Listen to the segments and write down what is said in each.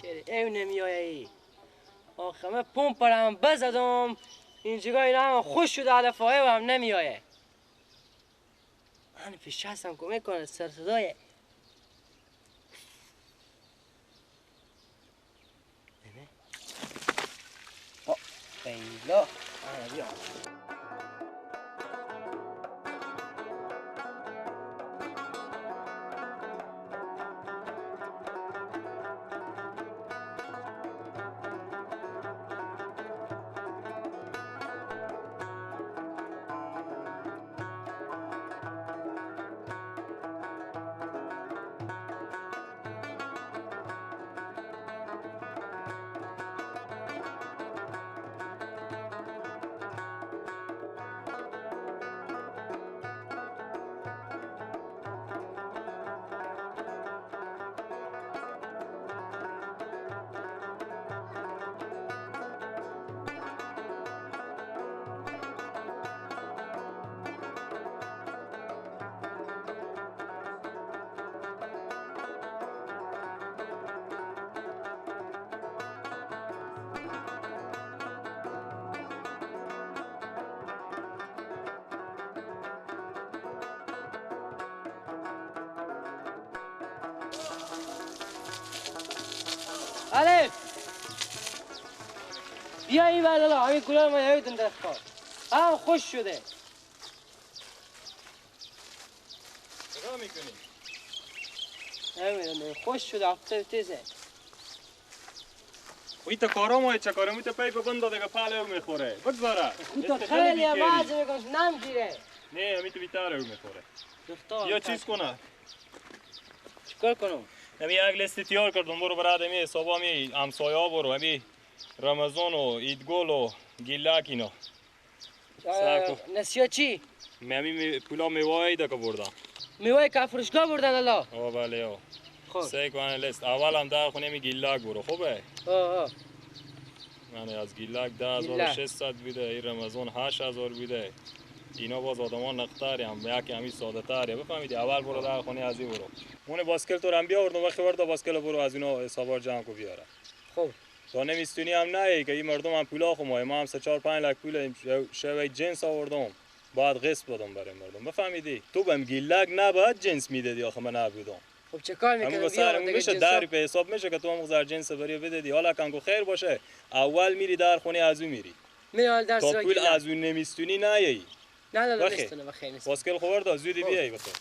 چرا ایو نمیایی؟ آخه من پمپ هم بزدم اینجا اینا هم خوش شده علفای و هم نمیایه. من پیش هستم که میکنه سر صدای. نه بیلا آره بیا. الف بیا این ور همین گلار ما یادم درخت هم خوش شده. چرا میکنی؟ نمیدونم خوش شده هفته تیزه. وی تا کارا ما چه کارم تا پی ببند دیگه پاله میخوره. بگذاره. تو خیلی باز میکنم نمیگیره. نه همین تو بیتاره میخوره. یا چیز کنه. چیکار کنم؟ همی یک لیست تیار کردم برو برای همی حسابا همی همسایه برو همی رمضان و عیدگل و گیلک اینا. نسیا چی؟ همی پولا میوه ایده که بردم. میوه که فروشگاه بردن الله؟ آه بله آه. خب. سه کنه لیست اول هم در خونه همی گیلک برو خوبه؟ آه. من از گیلک 10600 بیده، این رمضان 8000 بیده. اینا باز آدمان نقطاری هم یکی همی ساده تره بفهمیدی. اول برو در خونه از این برو. اون باسکل تو رم بیاوردم وقتی وردا باسکل برو از اینا حسابار جمع کو بیاره. خب تا نمیستونی هم نه که این مردم هم پولا خو ما هم 3 4 5 لک پول شوی جنس آوردم بعد قسط دادم برای مردم بفهمیدی. تو بهم گیلک نباید جنس میدادی آخه من نبودم. خب چه کار میکنم؟ سرمون میشه در به حساب میشه که تو هم زر جنس بری بدادی. حالا کنگو خیر باشه اول میری در خونه از اون میری. میری در تا پول از اون نمیستونی نیایی. نه نه نمیستونه بخیر نیست. باسکل خورد زودی بیای بخیر.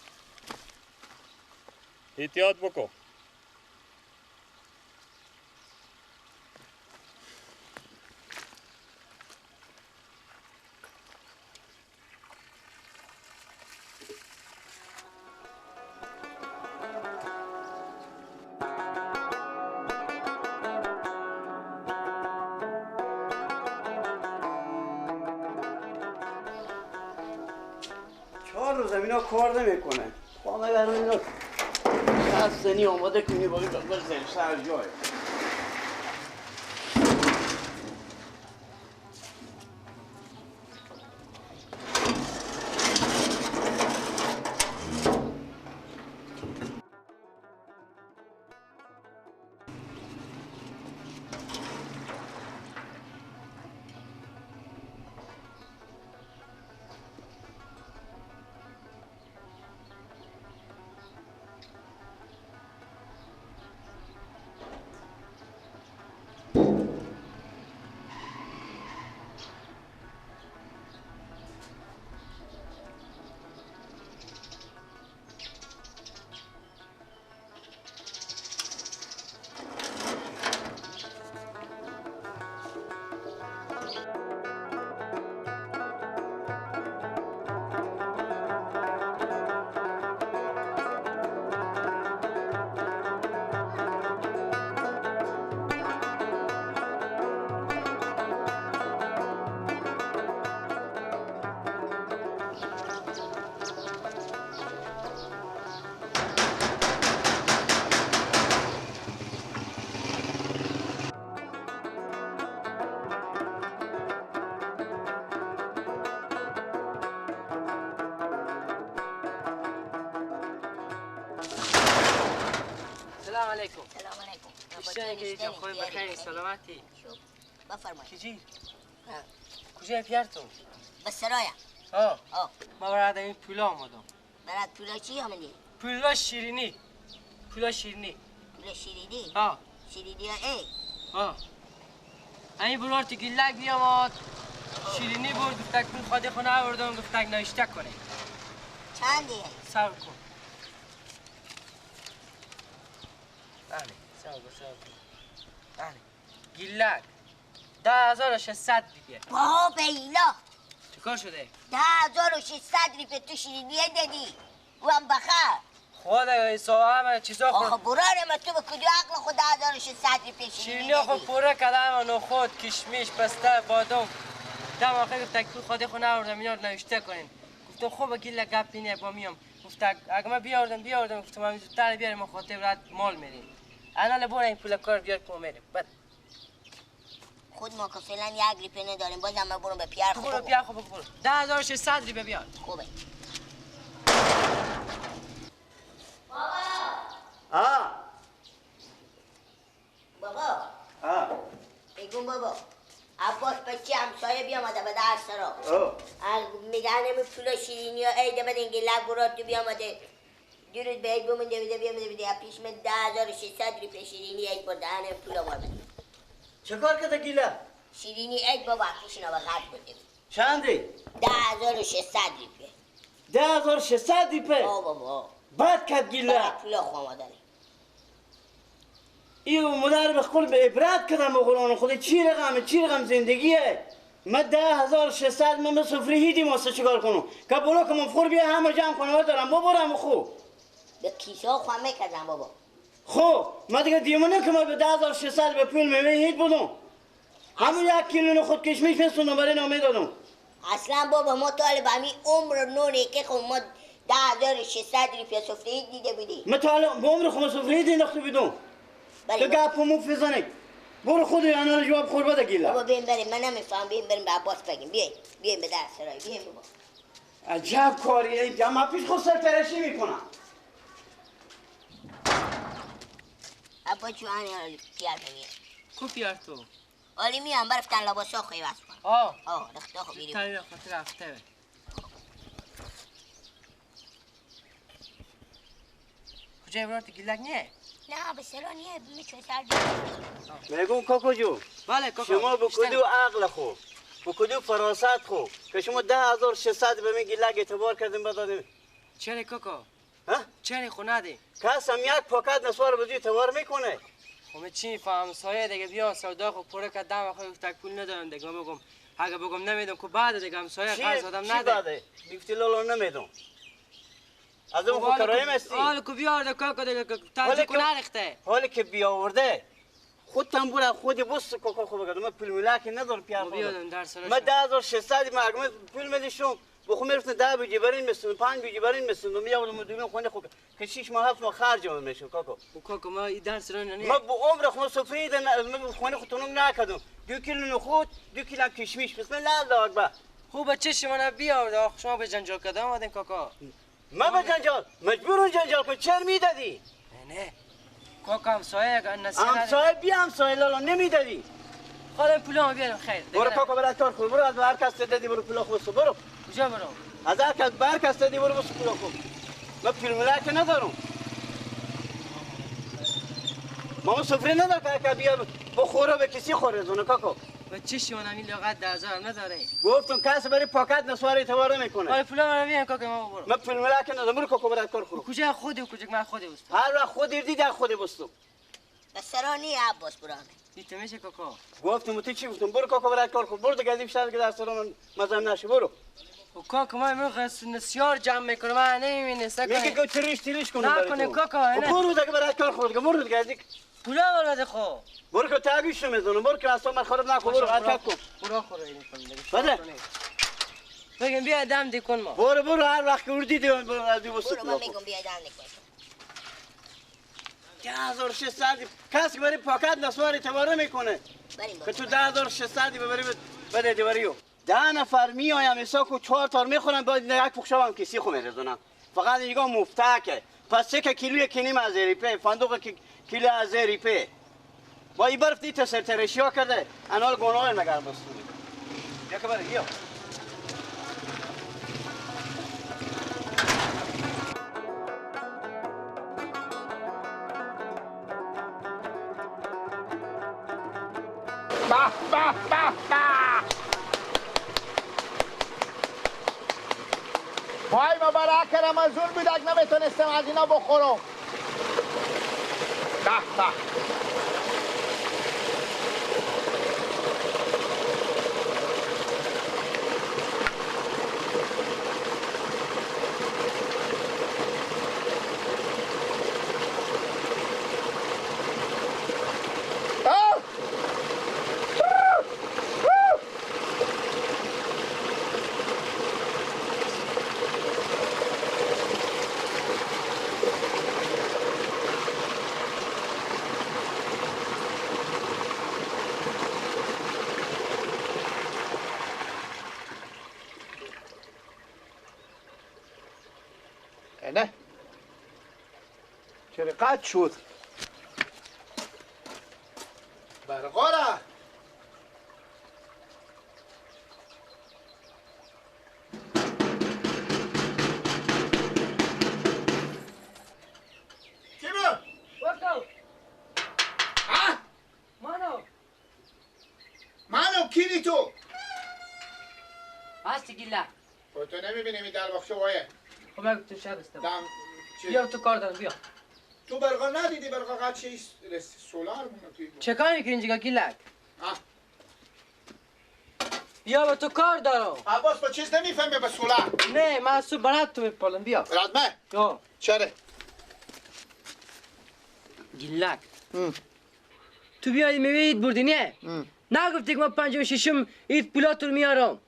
احتیاط بکن. چهار روز اینا کار نمیکنه. خب اگر اینا سنی آماده کنی باید بزنی سر جای. سلام علیکم. سلام علیکم. کشتن که اینجا خوی بخیر سلامتی. بفرمایید. کجی؟ کجای پیارتون؟ به سرایا. آه. ما برای این پولا آمدم. برای پولا چی آمدی؟ پولا شیرینی. پولا شیرینی. پولا شیرینی؟ آه. شیرینی ای؟ آه. این برار تو گیلک بیامد. شیرینی برد گفتک پول خواهد خونه آوردم گفتک نوشته کنه. چندی؟ صبر کن. بله صبر کن صبر کن. بله گیلک 10600 دیگه. بابا ایلا چیکار شده؟ 10600 ریپه تو شیرینیه دادی او هم بخر. خدا این همه چیزا خود. آخه براره ما تو به کدو عقل خود 10600 ریپه شیرینی خود پوره کردم نخود کشمیش پسته بادام. دم آخر گفت پول خود خونه آوردم اینا رو نوشته کنین. گفتم خب گیل گپ اینه با میام. گفت اگه من بیاردم گفتم من زودتر بیارم ما خاطر رد مال میریم. الان برو این پول کار بیار که میریم. بعد خود ما که فعلا یک ریپه نداریم بازم من برم به پیار خوب. برو پیار خوب برو. 10600 ریپه بیار. خوبه. بابا. آه. بابا. آه. بگم بابا. عباس بچه همسایه بیامده به درس را. میگه نمی پول شیرینی ها ایده بده اینگه لب برات تو بیامده. درود به عید بمونده بده بیامده بده پیش من 10600 ریپه شیرینی عید برده هنم پول آورده. چه کار کرده گیله؟ شیرینی عید بابا پیش اینا به خرج برده. چنده؟ 10600 ریپه. 10600 ریپه؟ آه بابا. بد کرد گیله. بابا پول خو آمدنه. ایو مدر به خود به عبرت کردم و خود چی رقم زندگیه. من 10600 من به سفره هیدیم واسه چیکار کنم که بلو که من خور بیا همه جمع کنم دارم ببرم خو به کیسه ها خو میکردم بابا. خب من دیگه دیمونه که من به 10600 به پول میوه هید بودم همون 1 کیلو خود کشمیش میسوندم برای نامه دادم. اصلا بابا ما طالب همین عمر نونه که خب ما 10600 ریپه سفره هید دیده بودی. من طالب به عمر خود سفره هید انداخته بودم. تو گپ مو فزنه برو خود انا جواب خور بده گیلا. بابا بیم بریم من نمیفهم بیم بریم به عباس بگیم بیاین بیاین به در سرای بیاین بابا. عجب کاریه جمع پیش خود سرپرشی میکنم. عباس جو آنی پیار میاد. کو پیار تو؟ آلی میام برفتن لباسا خو عوض کن. آه آه رختا خو بیریم. تایی خاطر رفته. کجای برات گیلک نیه؟ نه به سرا نیه میچون سر میگم کاکو جو. بله کاکو. شما به کدو عقل خو به کدو فراست خو که شما 10600 به من گیلک اعتبار کردیم بدادیم. چرا کاکو؟ ها؟ چرا خو ندی؟ کس هم یک پاکت نسوار به اعتبار میکنه. خب من چی میفهمم سایه دیگه بیا سودا خو پره که دم خو تک پول ندارم دیگه من بگم اگه بگم نمیدم که بعد دیگه همسایه قرض آدم نده. چی بعده؟ میگفتی لالا نمیدم. از اون خود کرایم هستی؟ حالا که بیارده کاکا دیگه ترجیح کنه نریخته. حالا که بیاورده خود تنبور خودی بس کاکا خوب بگردم من پول ملک ندارم پیار خودم. من 10600 من اگه پول میدیشم بخو میرفتم 10 بیجی برین میسوندم 5 بیجی برین میسوندم میآوردم دوم خونه خود که 6 ماه 7 ماه خرجم میشه کاکا. کاکا ما این درس رو نه من به عمر خود سفره من خونه خودتون نکردم 2 کیلو نخود 2 کیلو کشمیش بسم الله الله اکبر. خوب چشم من بیاورده آخ شما به جنجال کردم آمدین کاکا. من به جنجال مجبورم جنجال کن چرا میدادی؟ نه کاکا همسایه همسایه بی همسایه لالا نمیدادی. خودم پولامو بیارم خیر. برو کاکا برو کار خود برو از هر کس دادی برو پولا خود برو. کجا برو؟ از هر کس بر کس دادی برو بس پولا خود. من پول ملک ندارم. ما سفره ندارم که بیا بخوره به کسی خوره زونه کاکا. و چه شون همین لغت 10000 نداره. گفتم کس برای پاکت نسوار اعتبار نمیکنه. آره پولا من بیام کاکا ما برو. من پول ملک ندارم برو کاکا برو کار خور. کجا خودی و کجا من خودی بستم. هر وقت خودی دیدی خودی بستم. بسرانی عباس برام. دیت میشه کاکا. گفتم تو چی گفتم برو کاکا برو کار خور برو دیگه بیشتر که در سرم مزم نشه برو. و کاکا من میخوام نسیار جمع میکنم من نمیبینه سکه. میگه که تریش تریش کنم برای نکنه کاکا نه. برو دیگه برو کار خور دیگه برو دیگه. پولا بر بده خو. برو که تاگیش میزنم برو که اصلا من خراب نکن برو حرکت کن. برو خور این کن دیگه. بده. بگم بیا دم دی کن ما. برو برو هر وقت که اردی دی برو از دی برو من میگم بیا دم دی کن. 10600 کسی برای پاکت نسوار اعتبار میکنه. که تو 10600 ببری بده دیواریو. 10 نفر میایم حساب کو 4 تا میخورن بعد یک پخشام کسی خو میرزونم. فقط اینگاه مفتکه. پس چه کیلوی کنیم از ریپه فندق کیلو از ریپه. با این برفتی تا سرترشیا کرده انال گناه مگر بستونی بیا که بره بیا. به به به به مای مبارک رمضان بود اگه نمیتونستم از اینا بخورم. به به نه چرا قطع شد؟ برقاره کی بود؟ برو ها؟ منو کی تو؟ هستی گیله تو نمیبینی در باغچه وایه. خب من گفتم شب استم بیا تو کار دارم بیا. تو برقا ندیدی برقا قد چه سولار مونه. چه کار میکنی اینجا گیلک؟ بیا با تو کار دارم. عباس با چیز نمیفهمی به سولار. نه من از تو برات تو میپالم بیا. برات من؟ چرا؟ گیلک تو بیایی میوه اید بردی نه؟ نگفتی که من پنجم ششم اید پولاتون میارم.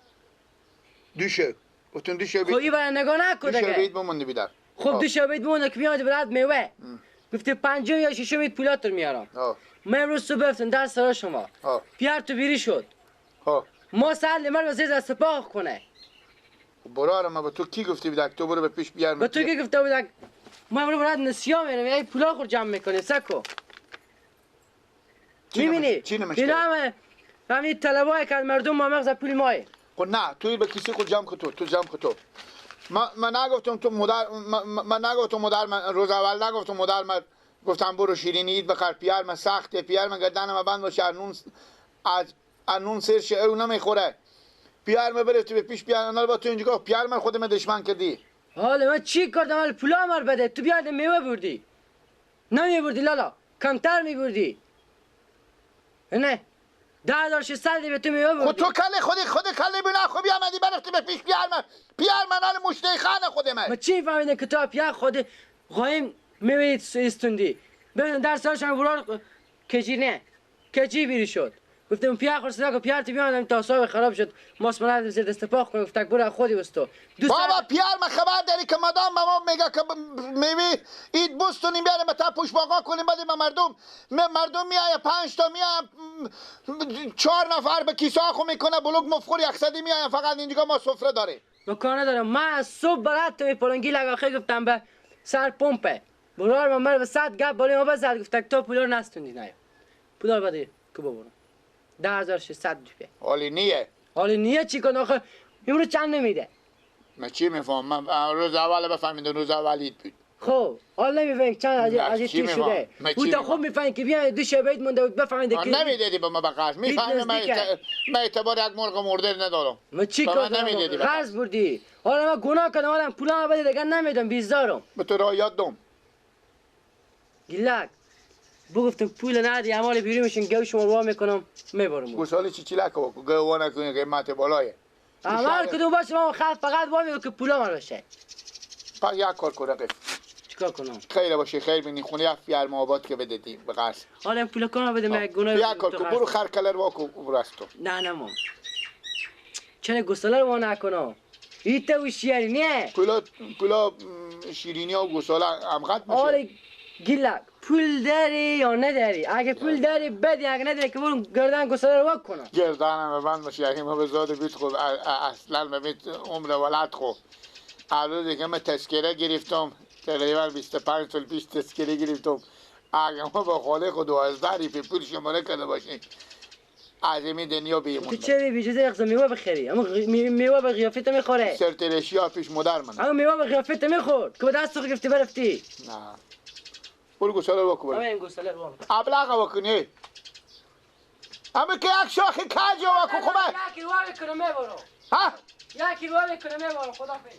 دوشه گفتم دوشه بید. خب این برای نگاه نکن دیگه. دوشه بید بمونده بیدر. خب دوشه بید بمونده که میاد برات میوه. گفتی پنجم یا ششم اید پولاتون میارم. من امروز صبح رفتم در سرا شما. پیار تو بیری شد. ما سال من واسه از سپاه کنه. برار ما با تو کی گفتی بیدک تو برو به پیش بیار. با تو کی گفته بودک ما امروز برات نسیا میرم ای پولا خور جمع میکنه سکو. میبینی؟ اینا همین طلبای که مردم ما مغز پول مای. خب نه توی به کسی خود جمع کن تو جمع کن تو. من نگفتم تو مادر من نگفتم مادر من روز اول نگفتم مادر من گفتم برو شیرینی بخر پیار من سخته پیار من گردن من بند باشه از نون سر شه او نمیخوره پیار من بره تو به پیش پیار انا با تو اینجا گفت پیار من خود من دشمن کردی. حالا من چی کردم؟ حالا پولا مار بده تو بیاد میوه بردی نمیبردی لالا کمتر میبردی. نه 10600 به تو میوه بردی. خود تو کله خود کله بینا خب بیامدی برفتی به پیش پیار من پیار من حال مشته خانه خود من. من چی فهمیدم که تو پیار خود قایم میوه استوندی ببین در سالشان برار کجی نه کجی بیری شد. گفتم پیار خور صدا که پیار تو بیامدم تا صاحب خراب شد ماس مرد زیر دست پاک کنم. گفت برو خودی بستو. بابا پیار من خبر داری که مدام ماما میگه که میوه اید بستونیم بیاریم تا پوش باقا کنیم بعد مردم میایه 5 تا میایه 4 نفر به کیسه خو میکنه بلوک مفخور 100 میایه فقط اینجا ما سفره داریم. من کار ندارم من از صبح برات تو میپرنگی لگا خیلی گفتم به سر پمپه برار من به 100 گپ بالای ما بزد. گفت تو پولا رو نستوندی نه پولا بده که ببرم 10600 روپیه. حالی نیه. حالی نیه چی کنه آخه امروز چند نمیده؟ من چی میفهمم؟ من روز اول بفهمیدم روز اولی بود. خب حالا نمیفهمیم چند از چی شده. بود تا خوب میفهمیم که بیان دو شب عید مونده بود بفهمید که نمیدادی به ما به قرض میفهمی من اعتبار یک مرغ مرده ندارم. من چی کردم؟ قرض بردی. حالا من گناه کردم حالا پولم بده دیگه نمیدم بیزارم. به تو راه یاد دم. گیلک بگفتم پول ندی امال بیرون میشین گو شما وا میکنم میبرم. گوساله چی چیلک کو گو وا نکنی قیمت بالایه. عمل کدوم باشه ما خلف فقط وا میگه که پولا ما باشه. پس یک کار کن رقیب. چیکار کنم؟ خیر باشه خیر بینی خونه یک پیار آباد که بدیدی به قرض. حالا پول کنم بده من گناه. یک کار کن برو خر کلر وا کو برستو. نه نه ما. چرا گوساله رو وا نکنم؟ ایته و شیرینی نه. پولا شیرینی و گوساله هم قد میشه. آره گیلک پول داری یا نداری؟ اگه پول داری بدی اگه نداری که برو گردن گوساله رو وا کنم. گردنم بند باشه یعنی ما به زاد بیت خود اصلا به عمر ولد خو. هر روز که من تذکره گرفتم تقریبا 25 سال پیش تذکره گرفتم اگه ما با خاله خود 12 ریفه پول شماره کرده باشیم از این دنیا بیمون. تو چه بیجازه اقصا میوه بخری؟ اما میوه به قیافت میخوره. سرترشی ها پیش مادر من. اما میوه به قیافت میخورد که با دست تو گرفتی برفتی. نه. برو گوساله رو بکن. اما این گوساله رو بکن. ابلغ بکنی. اما که یک شاخ کج بکن خوبه. یکی رو بکنم میبرم. ها؟ یکی رو بکنم میبرم خدافظ.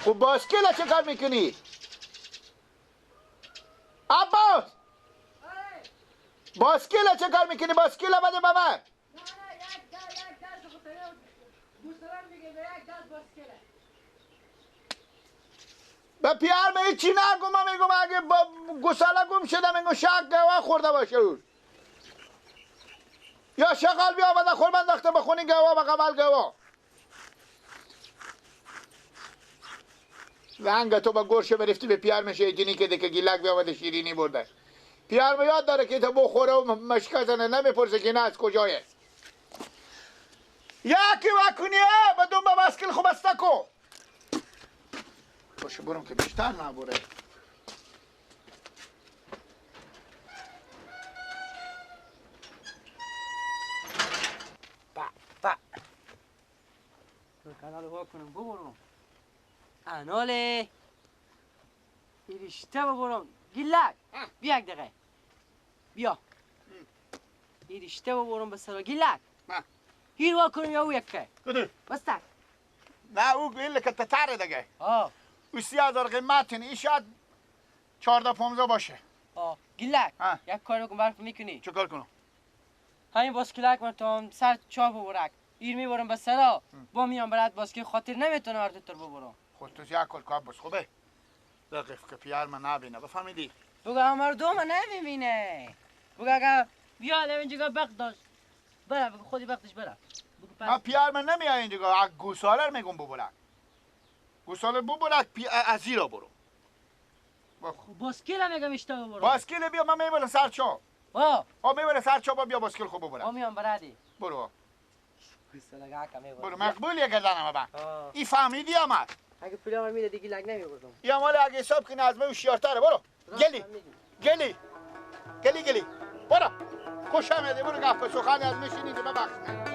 خب باسکل چه کار میکنی؟ عباس باسکل چه کار میکنی؟ باسکل بده به من. نه نه یک دست خود گوساله میگه به یک دست باسکل. به پیار من هیچی نگو، من میگم اگه با گوساله گم شده میگم شک گواه خورده باشه روز. یا شغال بیا آمده خور من داخته بخونی گواه به قبل گواه. رنگ تو با گرشه برفتی به پیار من شیطینی که که گیلک بیامده شیرینی برده. پیار من یاد داره که تا بخوره و مشکه زنه نمیپرسه که نه از کجایه. یکی وکنیه بدون به بسکل خوب بسته کو. باشه برم که بیشتر نبوره. با با کانال وا کنم ببرم. اناله ایریشته ببرم. گیلک بیا یک دقیقه بیا. ایریشته ببرم به سرا. گیلک هیر وا کنم یا او یکه؟ بس تک. نه او گیل که تتره دیگه. او 30,000 قیمت این شاید 14-15 باشه. گیلک یک کار بکن برف میکنی. چه کار کنم؟ همین باسکلک من تا سر چاه ببرک. ایر میبرم به سرا با میام برات باسکل خاطر نمیتونم هر تو ببرم. خود تو یک کار کن بس خوبه. دقیق که پیار من نبینه بفهمیدی؟ بگو مردم نمیبینه. بگو اگه بیاد اینجا بخت داشت بره، بگو خودی بختش بره. من پیار من نمیای اینجا، گوساله میگم ببرک. گوساله ببرک از زیرا برو. باسکل میگم اشتباه برو. باسکل بیا من میبرم سر چاه. میبرم سر چاه بیا باسکل خوب ببرم. میام برادی. برو. برو مقبولیه گردنم با. ای فهمیدی آمد. اگه پول من میده دیگه لگ نمیبردم. یا مال اگه حساب کنی از من هوشیارتره. برو. گلی. گلی. گلی گلی. برو. خوشم میاد برو گپ سخن از میشینی که ببخش.